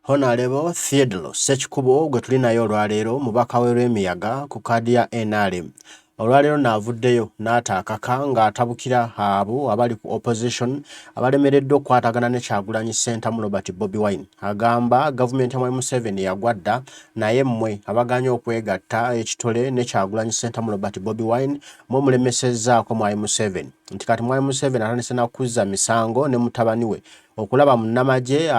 Honalebo Theodore Ssekikubo gwe tuli naye olwaleero mubaka w'e Lwemiyaga ku kaadi ya nrm. Olwaleero naavuddeyo n'ata akaka ng'atabukira abo abali ku opposition abalemereddwa okukwatagana ne Kyagulanyi Ssentamu Robert Bobi Wine. Agamba gavumenti ya Mwami Museveni yagwa dda naye mmwe abagaanye okwegatta ekitole ne Kyagulanyi Ssentamu Robert Bobi Wine mwe mulemesezzaako Mwami Museveni nti kati Mwami Museveni atandise na kuzza misango ne mutabani we okulaba munnamagye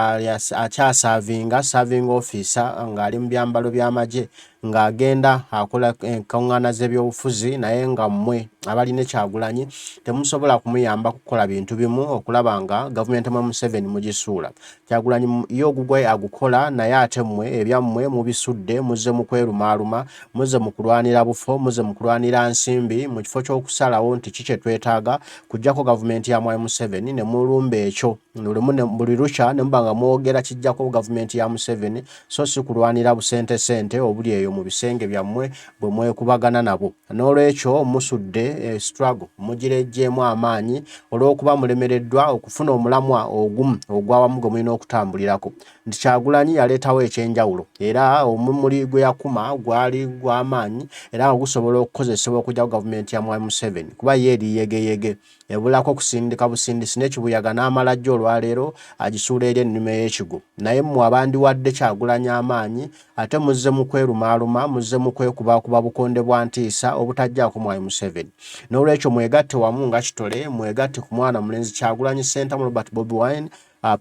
akyasaavinga serving officer ng'ali mu byambalo by'amagye ng'agenda akola enkuŋŋaana z'ebyobufuzi naye nga mmwe abalina Kyagulanyi temusobola kumuyamba kukola bintu bimu okulaba nga gavumenti mwe Museveni mugisuula. Kyagulanyi ye ogugwe agukola naye ate mmwe ebyammwe mubisudde, muzze mu kwerumaaluma, muzze mu kulwanira bufo, muzze mu kulwanira nsimbi mu kifo ky'okusalawo nti ki kye twetaaga kuggyako gavumenti ya Mwami Museveni ne mulumba ekyo buli lukya ne muba nga mwogera kijjako gavumenti ya Museveni so si kulwanira busentesente obuli eyo mu bisenge byammwe bwe mwekubagana nabwo. N'olwekyo musudde eh, struggle mugirejjeemu amaanyi olw'okuba mulemereddwa okufuna omulamwa ogumu ogw'awamu gwe mulina okutambulirako. Nti Kyagulanyi yaleetawo eky'enjawulo era omumuli gwe yakuma gwali gw'amaanyi era nga gusobola okukozesebwa okugyawo gavumenti ya Mwami Museveni kuba ye eri yegeyege ebulako kusindika busindisi n'ekibuyaga n'amala ajja olwaleero agisuula eri ennima ey'ekigwo. Naye mmwe abandiwadde Kyagulanyi amaanyi ate muzze mu kwerumaaluma, muzze mu kwekubaakuba bukonde bwa ntiisa obutaggyako Mwami Museveni. N'olwekyo mwegatte wamu nga kitole, mwegatte ku mwana mulenzi Kyagulanyi Ssentamu Robert Bobi Wine,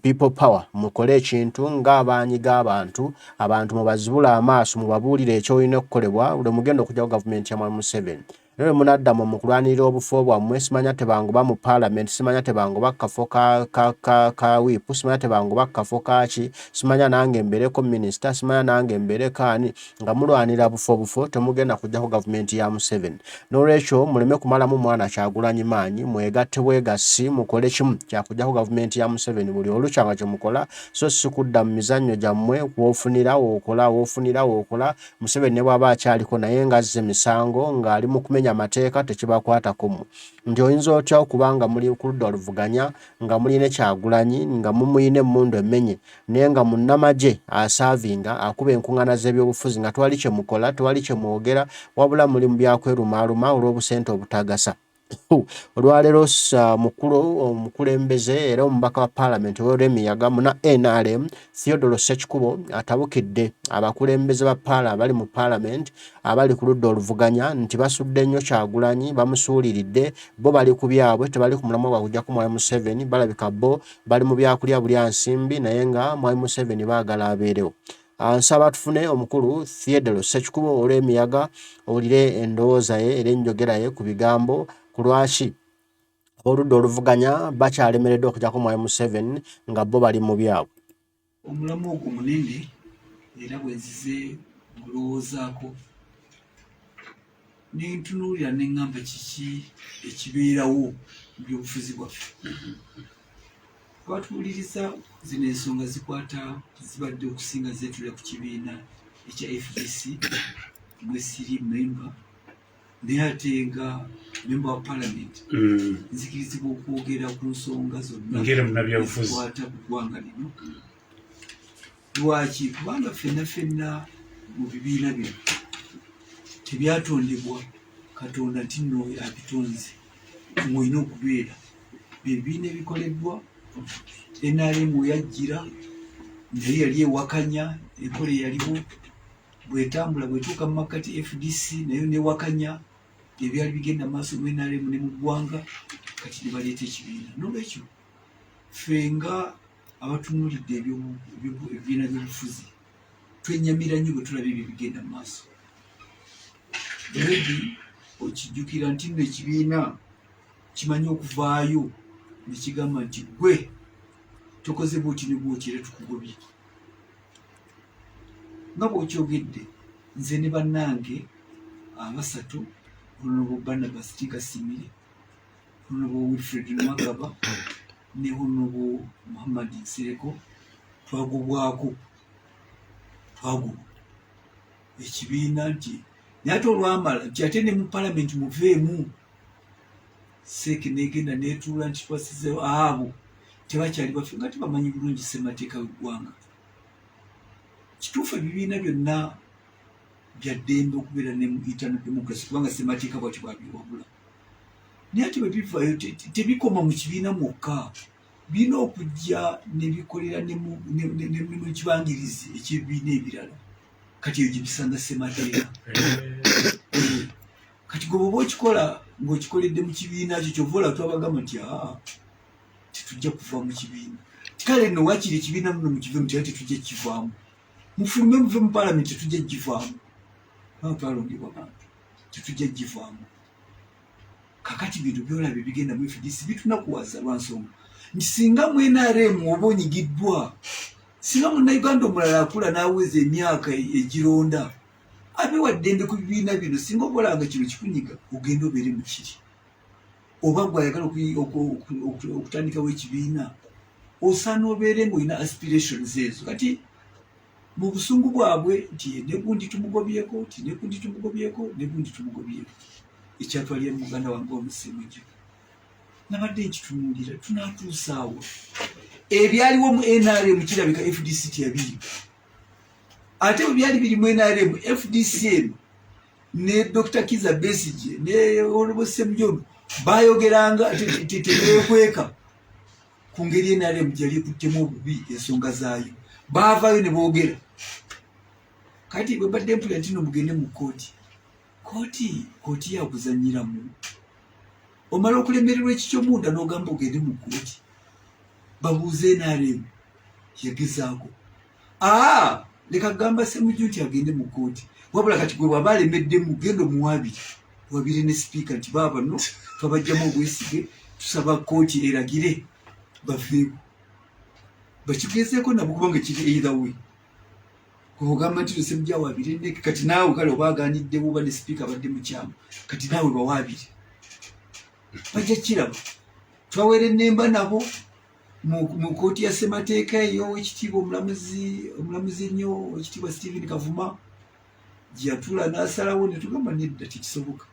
People Power, mukole ekintu ng'abaanyi g'abantu, abantu mubazibule amaaso, mubabuulire ekyolina okukolebwa lwe mugenda okugyawo gavumenti ya Mwami Museveni. Naye lwe munadda mwe mu kulwanirira obufo bwammwe, simanya tebangoba mu parliament, simanya tebangoba ku kafo ka, ka, ka, ka whip, simanya tebangoba ku kafo kaaki, simanya nange mbeereko minisita, simanya nange mbeereko ani, nga mulwanira bufo bufo, temugenda kuggyako gavumenti ya Museveni. N'olwekyo muleme kumalamu mwana Kyagulanyi maanyi, mwegatte bwegassi mukole kimu kya kuggyako gavumenti ya Museveni buli olukya nga kye mukola, so si kudda mu mizannyo gyammwe w'ofunira w'okola, w'ofunira w'okola, Museveni ne bw'aba akyaliko naye ng'azza emisango ng'ali mu kumenya mateeka tekibakwatako mmwe. Nti oyinza otya okuba nga muli ku ludda oluvuganya nga muli ne Kyagulanyi nga mumuyina emmundu emmenye naye nga munnamagye asaavinga akuba enkung'aana z'ebyobufuzi nga tewali kye mukola, tewali kye mwogera wabula muli mu byakwerumaaluma olw'obusente obutagasa. Olwaleero mukulu omukulembeze era omubaka wa paalamenti ow'Olwemiyaga muna nrm Theodore Ssekikubo atabukidde abakulembeze ba paala abali mu paalamenti abali ku ludda oluvuganya nti basudde nnyo Kyagulanyi bamusuuliridde bo bali ku byabwe tebali ku mulamwa gwa kujjako Mwami Museveni balabika bo bali mu byakulya bulya nsimbi naye nga Mwami Museveni baagala abeerewo. Nsaba tufune omukulu Theodore Ssekikubo olw'emiyaga owulire endowooza ye era enjogera ye ku bigambo ku lwaki ab'oludda oluvuganya bakyalemereddwa okujjako Mwami Museveni nga bo bali mu byabwe. Omulamwa ogwo munene era bwe nzize ngulowoozaako ne ntunuulira ne ŋŋamba kiki ekibeerawo mu byobufuzi bwaffe. Abatuwuliriza zino ensonga zikwata zibadde okusinga zeetulira ku kibiina ekya fdc mwe siri memba naye ate nga memba wa palamenti nzikirizibwa okwogera ku nsonga zonna ezikwata ku ggwanga lino. Lwaki? Kubanga ffenna ffenna mu bibiina bino tebyatondebwa Katonda nti nno abitonze mwolina okubeera. Ebibiina ebikoleddwa NRM weyajjira naye yali ewakanya enkola eyaliwo bwetambula bwetuuka mu makkati FDC nayo newakanya ebyali bigenda maaso mu NRM ne mu ggwanga kati ne baleeta ekibiina. Nolwekyo ffe nga abatunuulidde ebibiina by'obufuzi twenyamira nnyo bwe tulaba ebyo ebigenda mu maaso. Maybe okijjukira nti nno ekibiina kimanyi okuvaayo ne kigamba nti gwe tokoze bwoti ne bwoti era tukugobye. Nga bw'okyogedde nze ne bannange abasatu Honorable Barnabas Tinkasimire, Honorable Wilfred Nwagaba ne Honorable Muhammad Nsereko twagobwako, twagobwa ekibiina nti naye ate olwamala nti ate ne mu palamenti muveemu seeke negenda netuula nti twasizeewo abo tebakyali baffe nga tebamanyi bulungi ssemateeka w'eggwanga. Kituufu, ebibiina byonna bya ddembe okubeera ne internal democracy, kubanga ssemateeka bwati bwabiwabula. Naye ate bwe bivaayo, tebikoma mu kibiina mwokka, birina okujja ne bikolera ne mu kibangirizi eky'ebibiina ebirala. Kati eyo gyebisanga ssemateeka. Kati gwe bwoba okikola ng'okikoledde mu kibiina kyo, kyova olaba twabagamba nti aa, tetujja kuva mu kibiina. Kale nno wakiri ekibiina muno mukivemu, tera tetujja kukivaamu. Mufulume muve mu palamenti, tetujja kugivaamu, kubanga twalondebwa bantu, tetujja kugivaamu. Kakati bino byolaba ebigenda mu FDC bitunakuwaza lwa nsonga nti singa mu NRM oba onyigiddwa, singa Munnayuganda omulala akula n'aweza emyaka egironda abe waddembe ku bibiina bino, singa obola nga kino kikunyiga, ogenda obeere mu kiri, oba gwe ayagala okutandikawo ekibiina, osaana obeere ng'olina aspirations ezo. Kati mu busungu bwabwe nti ne gundi tumugobyeko, nti ne gundi tumugobyeko, ne gundi tumugobyeko, ekyatwalira muganda wange omusemuju, nabadde nkitunuulira, tunaatuusaawo ebyaliwo mu NRM? Kirabika FDC teyabiyiga. Ate bwe byali biri mu NRM, FDC ne Dr Kiza Besigye ne Honorable Ssemujju bayogeranga, tebeekweka ku ngeri NRM gyali ekuttemu obubi ensonga zaayo, baavayo ne boogera. Kati bwe mbadde mpulira nti no mugende mu kkooti, kooti yakuzanyiramu, omala okulemererwa ekikyo munda n'ogamba ogende mu kkooti babuuze NRM yagezaako. Aa, leka gamba Semujju nti agende mu kkooti, wabula kati gwe bwaba alemeddemu, genda omuwabire, wabire ne sipiika nti baaba no twabajjamu obwesige, tusaba kkooti eragire baveeko, bakigezeeko nabo, kubanga kiri either way. Ogamba nti Semujju awabire neke, kati naawe kale oba aganiddewo oba ne sipiika abadde mukyamu, kati naawe bawaabire, bajja kiraba. Twawera ennemba nabo mu kooti ya ssemateeka eyo, ekitiibwa omulamuzi ennyo ekitiibwa Stephen Kavuma gye yatuula n'asalawo, ne tugamba nedda, tekisoboka.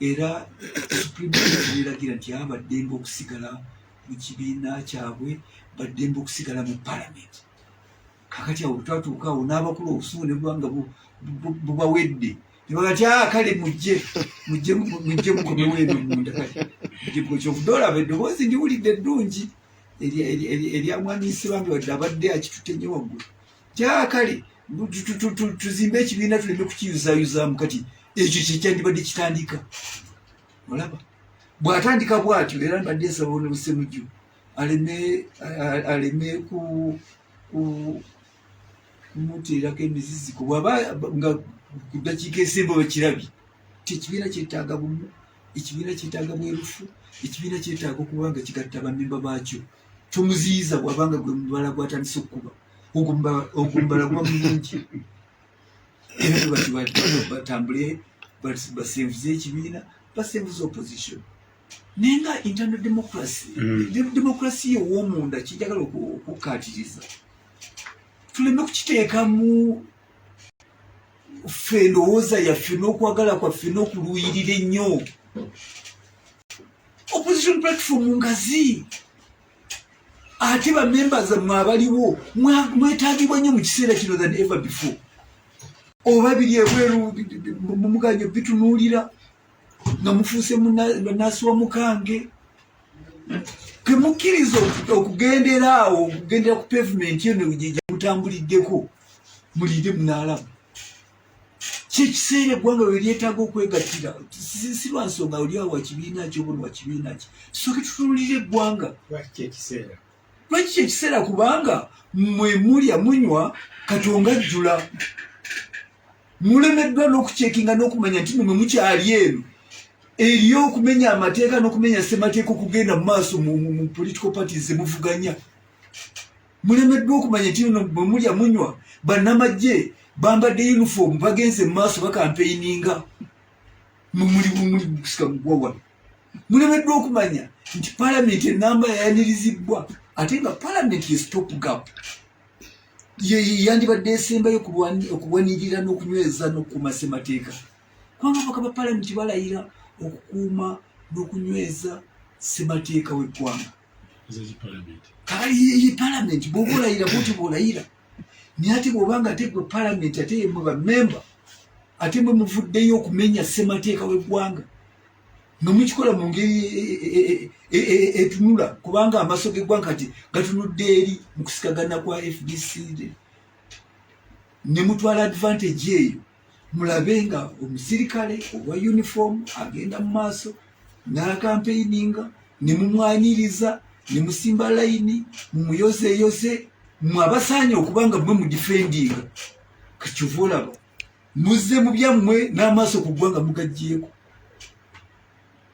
Era Supreme Court neragira nti aba baddembe okusigala mu kibiina kyabwe, baddembe okusigala mu palamenti. Kakati awo twatuuka awo n'abakulu obusungu ne buba nga bubawedde, ne baga ti aa, kale mujje mujje mujje mukomewo eno munda. Kale kyovudde olaba eddoboozi ndiwulidde eddungi erya mwami Nsibambi, wadde abadde akitutte nnyo waggulu, ti aa, kale tuzimbe ekibiina tuleme kukiyuzayuzaamu. Kati ekyo kyekyandibadde kitandika. Olaba bw'atandika bw'atyo, era mbadde nsaba ono Ssemujju aleme kumuteerako emiziziko. Bw'aba nga ku ddakiika esemba bakirabye ti ekibiina kyetaaga bumu, ekibiina kyetaaga bwerufu, ekibiina kyetaaga okuba nga kigatta bamemba baakyo, tomuziyiza. Bw'abanga gwe mubala gwatandise okukuba, ogwo mubala guba mulungi, era bwe batyo batambule, basenvuze ekibiina, basenvuze opposition. Naye nga internal democracy, democracy ew'omunda, kinjagala okukkaatiriza, tuleme kukiteekamu ffe endowooza yaffe n'okwagala kwaffe n'okuluuyirira ennyo. Opposition platform ngazi, ate bamembers mmwe abaliwo mwetaagibwa nnyo mu kiseera kino than ever before. Oba biri ebweru mumuganya bitunuulira nga mufuuse bannansi wa mukange, kemukkiriza okugendera awo, okugendera ku pavement eno gye mutambuliddeko, mulinde munaalaba. Kyekiseera eggwanga we lyetaaga okwegattira, si lwa nsonga oli awo wa kibiina ki oba wa kibiina ki, tusooke tutunuulire eggwanga. Lwaki kyekiseera? Lwaki kyekiseera? Kubanga mmwe mulya munywa katonga ajjula, mulemeddwa n'okucekinga n'okumanya nti mwe mukyali eno eriyo okumenya amateeka n'okumenya ssemateeka okugenda mu maaso mu political parties zemuvuganya. Mulemeddwa okumanya nti no bwe mulya munywa, bannamagye bambadde uniform, bagenze mu maaso bakampeininga, muli muli kusika mugwa wano. Mulemeddwa okumanya nti palamenti enamba yayanirizibbwa, ate nga palamenti ye stop gap yandibadde esembayo okuwanirira n'okunyweza n'okukuuma ssemateeka, kubanga ababaka ba palamenti balayira okukuuma n'okunyweza ssemateeka w'eggwanga. Ezeki palamenti? Ye palamenti bw'oba olayira bwotyo bw'olayira. Naye ate bw'obanga ate gwe palamenti, ate yemwe bamemba, ate mwe muvuddeyo okumenya ssemateeka w'eggwanga nga mukikola mu ngeri etunula, kubanga amaaso g'eggwanga kati gatunudde eri mu kusikagana kwa FDC, ne mutwala advantage eyo. Mulabe nga omusirikale owa uniform agenda mu maaso n'akampeininga, ne mumwaniriza, ne musimba layini, mumuyozeeyoze. Mwe abasaanye okuba nga mwe mudifendinga, kakyova olaba muzze mu byammwe n'amaaso ku ggwanga mugaggyeko.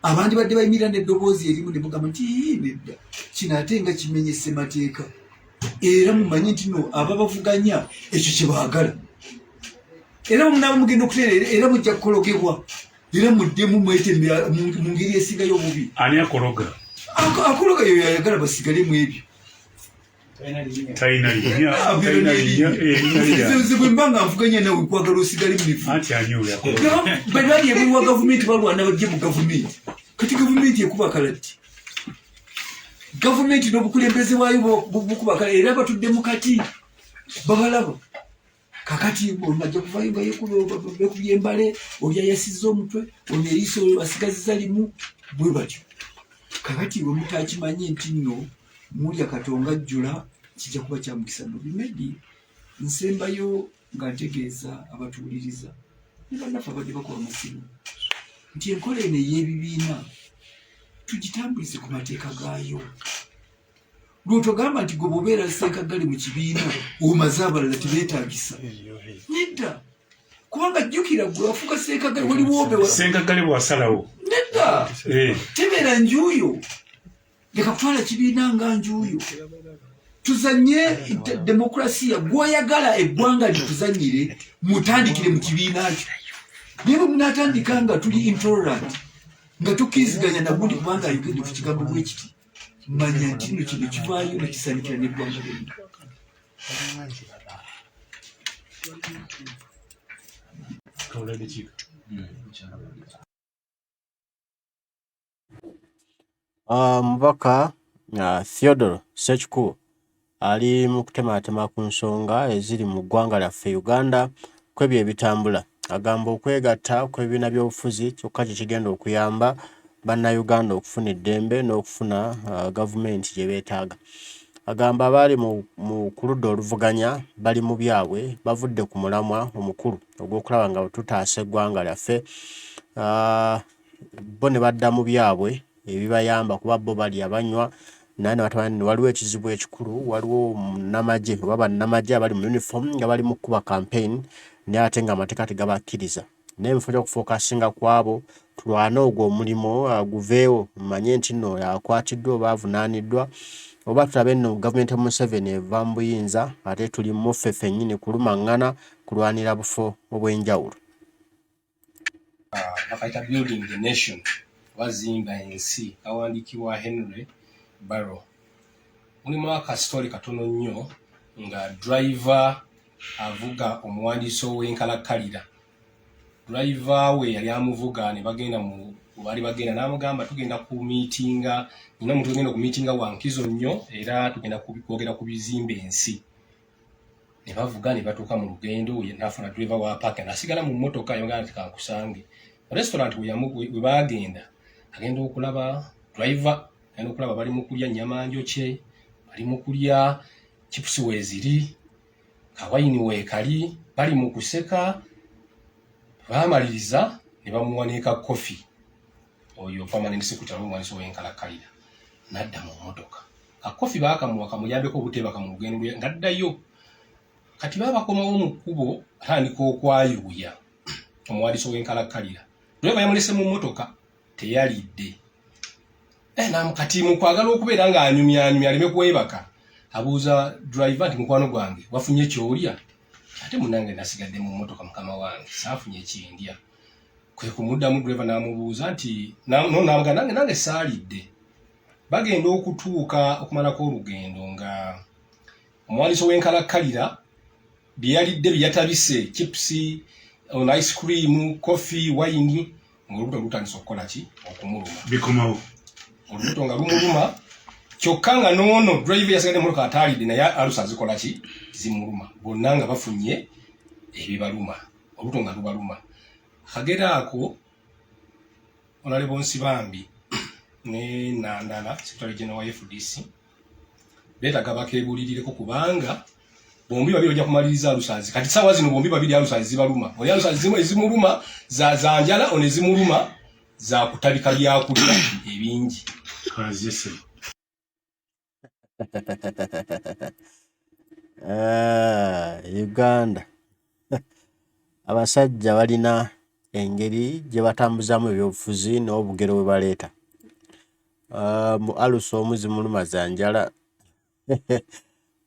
Abandi badde bayimirira n'eddoboozi erimu ne mugamba nti nedda, kino ate nga kimenye ssemateeka. Era mumanye nti no ababavuganya ekyo kye baagala, era munaaba mugenda okutereera, era mujja kukologebwa, era muddemu mwete mu ngeri esingayo obubi. Ani akologa? Akologa yoyo ayagala basigale mu ebyo. Talina linnya, talina linnya, erinnya lya. Nze bwe mba nga nvuganya nawe, nkwagala osigale mu mivuyo. Anti ani oyo akologa? Bwe bali ebweru wa gavumenti balwana bajje mu gavumenti. Kati gavumenti ekuba kalatti, gavumenti n'obukulembeze bwayo bukuba kala, era batudde mu kati babalaba. Kakati ono ajja kuvayo nga bekubye embale, oli ayasizza omutwe, ono eriiso asigaziza limu, bwe batyo. Kakati we mutakimanye nti nno mulya katonga ajjula, kijja kuba kya mukisa mubi. Medi nsembayo nga ntegeeza abatuwuliriza ne bannaffe abadde bakuba amasimu nti enkola eno ey'ebibiina tugitambulize ku mateeka gaayo. Lwotogamba nti gwe bwobeera ssenkaggale mu kibiina omaze abalala tebeetagisa, nedda, kubanga jjukira gwe wafuuka ssenkaggale waliwo obe Ssenkaggale bwasalawo. Nedda. Tebeera njuuyo, leka kutwala kibiina nga njuuyo. Tuzanye demokrasiya. Gwoyagala eggwanga lituzanyire, mutandikire mu kibiina kyo. Naye bwe munatandika nga tuli intolerant, nga tukkiriziganya nagundi kubanga ayogedde ku kigambo bwekiti, manya nti nno kino kivaayo nekisanikira n'eggwanga lyonna. Omubaka Theodore Ssekikubo ali mu kutemaatema ku nsonga eziri mu ggwanga lyaffe Uganda kw'ebyo ebitambula. Agamba okwegatta kw'ebibiina by'obufuzi kyokka kye kigenda okuyamba Bannayuganda okufuna eddembe n'okufuna gavumenti gye beetaaga. Agamba abaali mu ku ludda oluvuganya bali mu byabwe, bavudde ku mulamwa omukulu ogw'okulaba nga tutaasa eggwanga lyaffe, bo ne badda mu byabwe ebibayamba kuba bo balya banywa, naye ne batamanya nti waliwo ekizibu ekikulu. Waliwo munnamagye oba bannamagye abali mu uniform nga bali mu kukuba campaign, naye ate ng'amateeka tegabakkiriza. Naye mu kifo ky'okufokasinga ku abo, tulwane ogwo omulimu guveewo, mumanye nti nno akwatiddwa oba avunaaniddwa, oba tulabe nno gavumenti ya Museveni eva mu buyinza, ate tuli mu ffe ffennyini kulumaŋŋana kulwanira bufo obw'enjawulo. Bakayita Building the Nation oba Zimba Ensi, kawandiikibwa Henry Barrow. Mulimu akasitole katono nnyo nga driver avuga omuwandiisi ow'enkalakkalira. Driver we yali amuvuga ne bagenda mu baali bagenda, n'amugamba, "Tugenda ku miitinga, nina omuntu ogenda ku miitinga wa nkizo nnyo, era tugenda kwogera ku bizimba ensi." Ne bavuga ne batuuka mu lugendo, nafuna driver wa paaka nasigala mu mmotoka, yongera nti, "Kankusange restaurant." We baagenda, agenda okulaba driver, agenda okulaba bali mu kulya nnyama njokye, bali mu kulya chips, weeziri kawayini, weekali bali mu kuseka. Baamaliriza ne bamuwa n'eka coffee. Oyo permanent secretary, omuwandiisi ow'enkalakkalira, n'adda mu mmotoka. Ka coffee baakamuwa kamuyambeko obuteebaka mu lugendo lwe ng'addayo. Kati baba bakomawo mu kkubo, atandika okwayuuya omuwandiisi ow'enkalakkalira. Driver yamulese mu mmotoka, teyalidde. Kati mu kwagala okubeera ng'anyumyanyumya aleme kwebaka, abuuza driver nti, "Mukwano gwange, wafunye kyolya?" "Ate munange nasigadde mu mmotoka, mukama wange, saafunye kindya." Kwe kumuddamu driver n'amubuuza nti no n'amugamba, "Nange saalidde." Bagenda okutuuka okumalako olugendo nga omuwandiisi ow'enkalakkalira bye yalidde bye yatabise, chips, ono ice cream, coffee, wine, ng'olubuto lutandise okukola ki? Okumuluma. Bikomawo. Olubuto nga lumuluma. Kyokka nga n'ono driver yasigadde emmotoka ataalidde, naye alusa zikola ki? Zimuluma. Bonna nga bafunye ebibaluma, olubuto nga lubaluma. Kagera ako Honorable Nsibambi ne Nandala, Secretary General wa FDC, beetaaga bakeebuulirireko, kubanga bombi babiri bajja kumaliriza alusazi. Kati saawa zino bombi babiri alusazi zibaluma. Oli alusazi zimu ezimuluma za njala, ono ezimuluma za kutabika byakulya ebingi. Kazise. Ah, Uganda abasajja balina engeri gye batambuzaamu ebyobufuzi n'obugero bwe baleeta. Ah, mu alusa omu zimuluma za njala,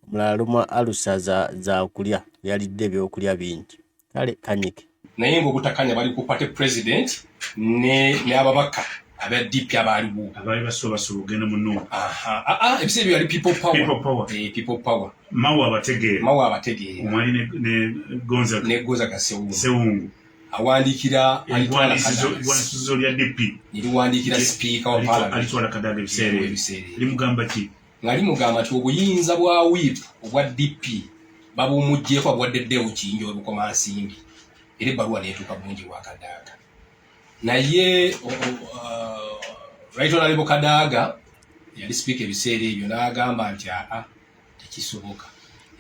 omulala lumwa alusa za kulya, yalidde ebyokulya bingi. Kale kanyike. Naye ng'obutakanya bali ku party president n'ababaka aba DP abaaliwo. Abaali basobasoba ogenda mu NUP. Aha, ah, ah, ebiseera ebyo yali People Power. People Power. Eh, People Power. Mawo abategeera. Mawo abategeera. Omwali ne Gonzaga. Ne Gonzaga Sewungu. Sewungu. Awandiikira Eggwandiisizo lya DP. Niriwandiikira sipiika wa parliament. Alitwala Kadaga ebiseera ebyo. Limugamba ki? Nga limugamba nti obuyinza bwa whip obwa DP babumuggyeko, babuwadde Deo Kiyingi Obukomansimbi. Era ebbaluwa n'etuuka bulungi wa Kadaga. Naye Right Honorable Kadaga yali sipiika ebiseera ebyo n'agamba nti aa tekisoboka,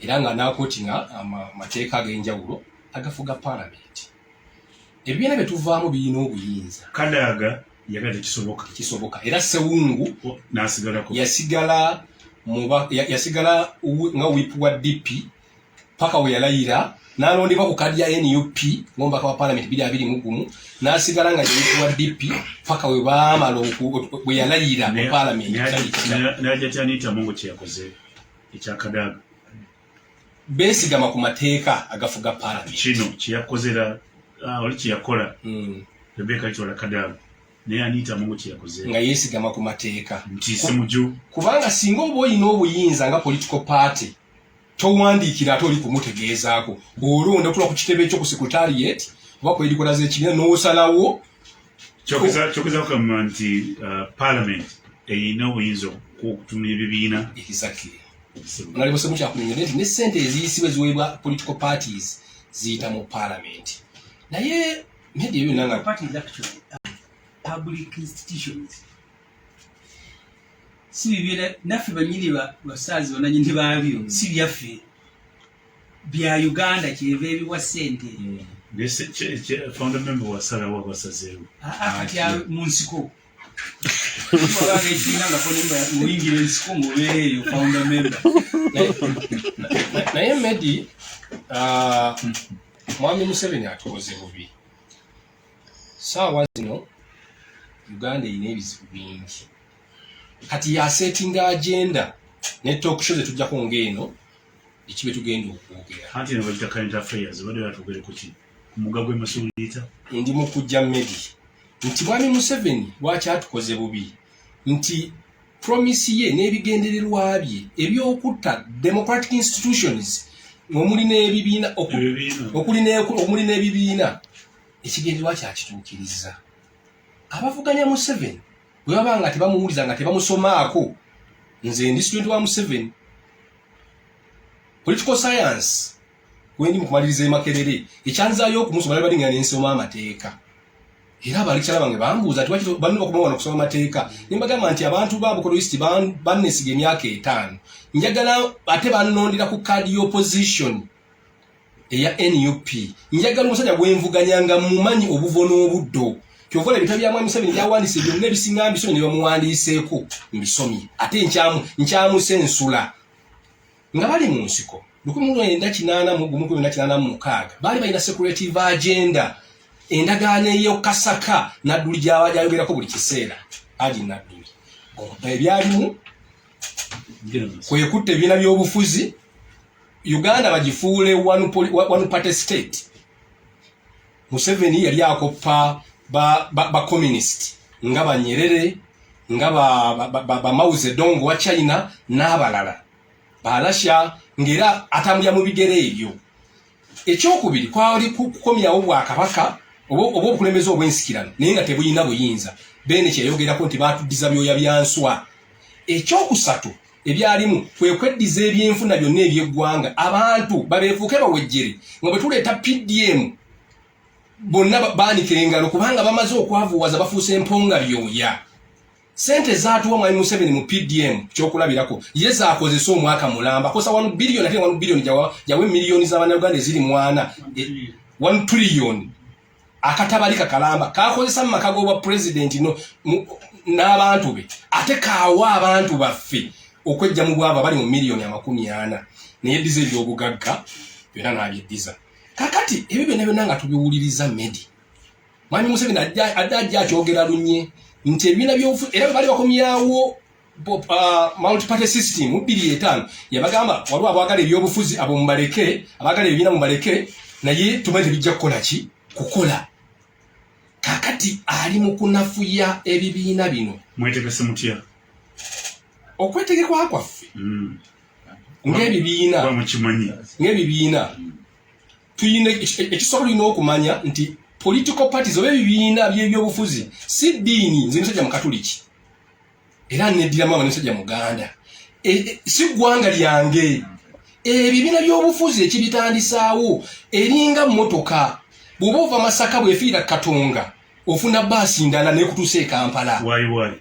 era nga n'akootinga amateeka ag'enjawulo agafuga paalamenti. Ebibiina bye tuvaamu birina obuyinza. Kadaga yaga tekisoboka. Tekisoboka. Era Sewungu n'asigalako. Yasigala nga whip wa DP paka we yalayira n'alondebwa ku kadi ya NUP ng'omubaka wa paalamenti 2021, n'asigala nga whip wa DP paka we baamala bwe yalayira mu paalamenti. N'ajja Anita Among kye yakoze ekya Kadaga. Beesigama ku mateeka agafuga paalamenti. Kino kye yakozera, oli kye yakola. Rebecca Alitwala Kadaga. Naye Anita Among kye yakoze. Nga yeesigama ku mateeka. Nti Ssemujju. Kubanga singa oba olina obuyinza nga political party, towandiikira ate oli kumutegeezaako. Olonda otula ku kitebe ekyo ku secretariat oba ku headquarters z'ekibiina n'osalawo. Kyokeza kugamba nti parliament erina obuyinza okutunula ebibiina. Exactly. Nali bose mukyakunyonyola nti ne ssente eziyisibwa eziweebwa political parties ziyita mu parliament. Naye media yonna nga parties actually public institutions. Si bibiina naffe bannyini basaazi bannannyini baabyo, si byaffe, bya Uganda kyeva ebiwa ssente. Founder member wasalawo abasazeewo. Kati mu nsiko. Wabanga ekibiina nga founder member oyingira ensiko ng'obeera eyo founder member. Naye Medi, Mwami Museveni atukoze bubi. Saawa zino Uganda erina ebizibu bingi. Kati yasetinga agenda ne talk show zetujjako ng'eno ekibe tugenda okwogera. Anti ne bagita current affairs, badde batwogere ku ki? Ku mugga gw'e Masuliita? Ndi mu kujja Medi. Nti Mwami Museveni lwaki atukoze bubi? Nti promise ye n'ebigendererwa bye eby'okutta democratic institutions omuli n'ebibiina, omuli n'ebibiina, ekigendererwa kyakituukiriza. Abavuganya Museveni bwe baba nga tebamuwuliza nga tebamusomaako, nze ndi student wa Museveni. Political science wendi mu kumaliriza e Makerere, ekyanzaayo okumusoma bali balinga n'ensoma amateeka. Era abalikyala bange bambuuza nti lwaki banno bakoma wano okusoma amateeka. Ne mbagamba nti abantu ba Bukoto East bannesiga emyaka 5. Njagala ate bannondera ku kaadi y'opposition eya NUP. Njagala omusajja gwe nvuganya nga mumanyi obuvo n'obuddo. Kyova olaba ebitabo bya Mwami Museveni byawandiise byonna ebisinga mbisomye ne bamuwandiiseeko mbisomye. Ate nkyamusensula. Nga bali mu nsiko 1981, 1986 baali balina secretive agenda, endagaano ey'okasaka Nadduli gy'aba gyayogerako buli kiseera. Adi Nadduli ebyalimu kwe kutta ebibiina by'obufuzi, Uganda bagifuule one party state. Museveni yali akoppa ba communist nga ba Nyerere, nga ba Mao Zedong wa China n'abalala ba Russia, ng'era atambulira mu bigere ebyo. Ekyokubiri kwali kukomyawo bwakabaka oba obukulembeze obw'ensikirano, naye nga tebulina buyinza. Beene kyeyayogerako nti baatuddiza byoya bya nswa. Ekyokusatu ebyalimu kwe kweddiza ebyenfuna byonna eby'eggwanga, abantu babeefuuke bawejjere nga bwe tuleeta PDM bonna baanika engalo, kubanga bamaze okwavuwaza, bafuuse emponga byoya. Sente zaatuwa Mwami Museveni mu PDM, kyokulabirako, ye zaakozesa omwaka mulamba kosa 1 billion, ate 1 billion jawe miliyoni z'abannayuganda eziri mwana 1 trillion akatabali kakalamba kakozesa mu maka g'obwa pulezidenti n'abantu be, ate kaawa abantu baffe okwejja mu bwavu abali mu miliyoni 40, neyeddiza ebyobugagga byonna n'abyeddiza. Kakati ebyo byonna byonna nga tubiwuliriza, Medi, Mwami Museveni adde ajja akyogera lunye nti ebibiina byobufuzi era bwe bali bakomyawo multi-party system mu 2005, yabagamba waliwo abaagala ebyobufuzi, abo mubaleke, abaagala ebibiina mubaleke, naye tumanyi tebijja kukola ki kukola. Kakati ali mu kunafuya ebibiina bino. Mwetegese mutya? Okwetegekwa kwaffe ng'ebibiina, Kuba mukimanyi. ng'ebibiina tuyina ekisobola, tulina okumanya nti political parties oba ebibiina byebyobufuzi si ddiini. Nze musajja mukatuliki era neddiramu aba musajja muganda. Si ggwanga lyange. Ebibiina by'obufuzi ekibitandisaawo eringa mmotoka, bw'oba ova Masaka bwefiira Katonga ofuna baasi ndala nekutuusa e Kampala. Waayi waayi.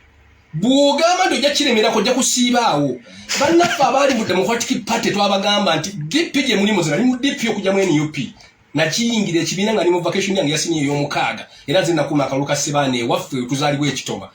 Bw'ogamba nti ojja kiremerako, ojja kusiibaawo. Bannaffe abaali mu Democratic Party twabagamba nti DP gye mulimu, nze nali mu DP okujja mu NUP, nakiyingira ekibiina nga ndi mu vacation yange ya senior ey'omukaaga, era nze nakuma akalulu ka Sebaana ewaffe tuzaalibwa ekitoma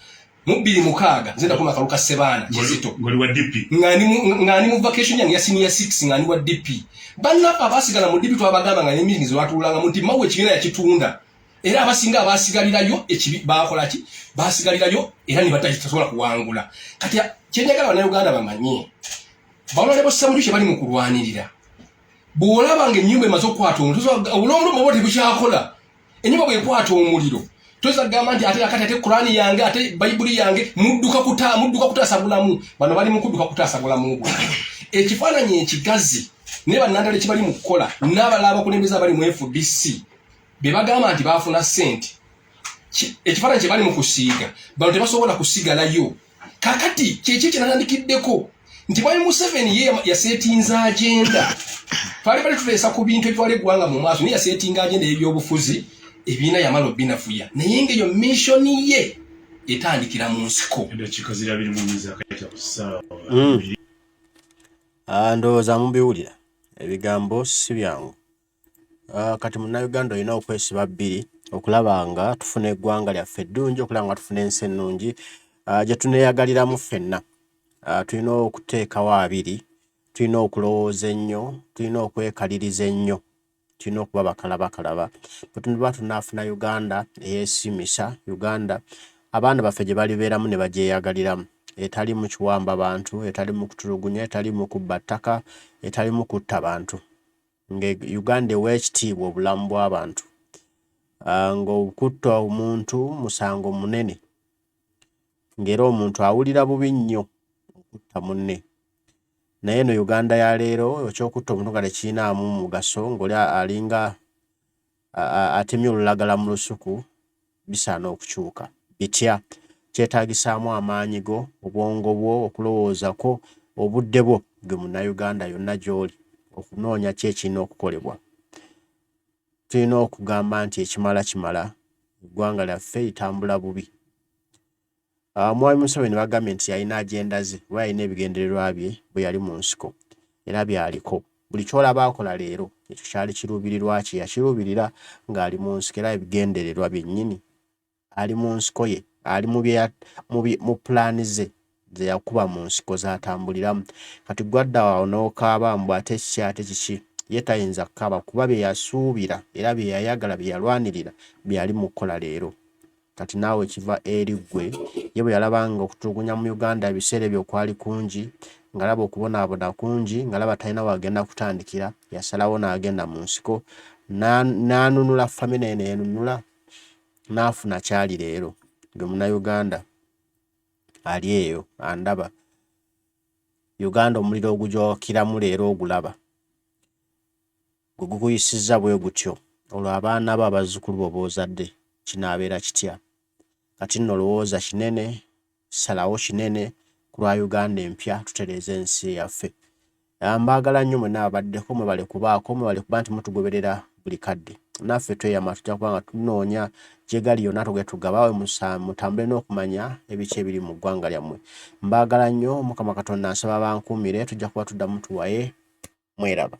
mu 2006, nze nakuma akalulu ka Sebaana Kizito. Ngoli wa DP. Nga ndi mu vacation yange ya senior 6 nga ndi wa DP. Bannaffe abaasigala mu DP twabagamba nga ne meetings lwatuulangamu nti Mawe ekibiina yakitunda, era abasinga abaasigalirayo ekibi baakola ki, baasigalirayo era ne batasobola kuwangula. Kati kyenjagala Bannayuganda bamanye, balwale Ssemujju kye bali mu kulwanirira, bw'olaba nga ennyumba emaze okukwata omuliro, obulomulombo oba tebukyakola, ennyumba bw'ekwata omuliro toyinza kugamba nti ate akati ate Kurani yange ate Bayibuli yange, mudduka kutaasa bulamu. Bano bali mu kudduka kutaasa bulamu bwabwe. Ekifaananyi ekigazi naye bannandala ekibali mu kukola n'abalala abakulembeze abali mu FDC be bagamba nti baafuna ssente, ekifaananyi kye bali mu kusiiga, bano tebasobola kusigalayo. Kakati kyekyo kyenatandikiddeko nti Mwami Museveni ye yaseetinza agenda, twali bali tuteesa ku bintu ebitwala eggwanga mu maaso, naye yaseetinga agenda ey'ebyobufuzi, ebiina yamala obinafuya, naye ngaeyo mission ye etandikira mu nsiko. Eddakiika ziri 24 zakayita ku ssaawa 2. Ah, ndowooza mubiwulira, ebigambo si byangu. Ah, kati Munnayuganda olina okwesiba bbiri okulaba nga tufuna eggwanga lyaffe eddungi, okulaba nga tufuna ensi ennungi, ah, gye tuneeyagaliramu ffenna. Ah, tulina okuteekawo abiri, tulina okulowooza ennyo, tulina okwekaliriza ennyo, tulina okuba bakalabakalaba bwe tuba tunaafuna Uganda eyeesiimisa, Uganda abaana baffe gye balibeeramu ne bagyeyagaliramu, etali mu kiwamba bantu, etali mu kutulugunya, etali mu kubba ttaka, etali mu kutta bantu, nga Uganda ewa ekitiibwa obulamu bw'abantu, ng'okutta omuntu musango munene, ng'era omuntu awulira bubi nnyo okutta munne. Naye eno Uganda ya leero ekyokutta omuntu nga tekirinaamu mugaso, ng'oli alinga atemye olulagala mu lusuku, bisaana okukyuka. Bitya? Kyetaagisaamu amaanyi go, obwongo bwo, okulowooza kwo, obudde bwo gwe Munnayuganda yonna gy'oli, okunoonya ki ekirina okukolebwa. Tulina okugamba nti ekimala kimala, eggwanga lyaffe litambula bubi. Mwami Museveni bagambye nti yalina agenda ze oba yalina ebigendererwa bye bwe yali mu nsiko, era byaliko. Buli ky'olaba akola leero ekyo kyali kiruubirirwa kye, yakiruubirira ng'ali mu nsiko, era ebigendererwa byennyini ali mu nsiko ye, ali mu pulaani ze ze yakuba mu nsiko z'atambuliramu. Kati ggwe adda awo n'okaaba mbu ate kiki ate kiki, ye tayinza kukaaba kuba bye yasuubira era bye yayagala bye yalwanirira byali mu kukola leero. Kati naawe kiva eri ggwe. Ye bwe yalaba nga okutulugunya mu Uganda ebiseera ebyo kwali kungi, ng'alaba okubonaabona kungi, ng'alaba talina w'agenda kutandikira, yasalawo n'agenda mu nsiko n'anunula famire ye n'enunula n'afuna ky'ali leero. Gwe Munnayuganda ali eyo andaba, Uganda omuliro ogugyokeramu leero ogulaba, gwe gukuyisizza bwe gutyo, olwo abaana bo abazzukulu bo b'ozadde kinaabeera kitya? Kati nno lowooza kinene, salawo kinene, ku lwa Uganda empya tutereeze ensi yaffe. Mbaagala nnyo mwenna ababaddeko, mwebale kubaako, mwebale kuba nti mutugoberera buli kadde. Naffe tweyama tujja kuba nga tunoonya gye gali yonna tugende tugabawe mutambule n'okumanya ebiki ebiri mu ggwanga lyammwe. Mbaagala nnyo, Omukama Katonda nsaba abankuumire, tujja kuba tuddamu tuwaye, mweraba.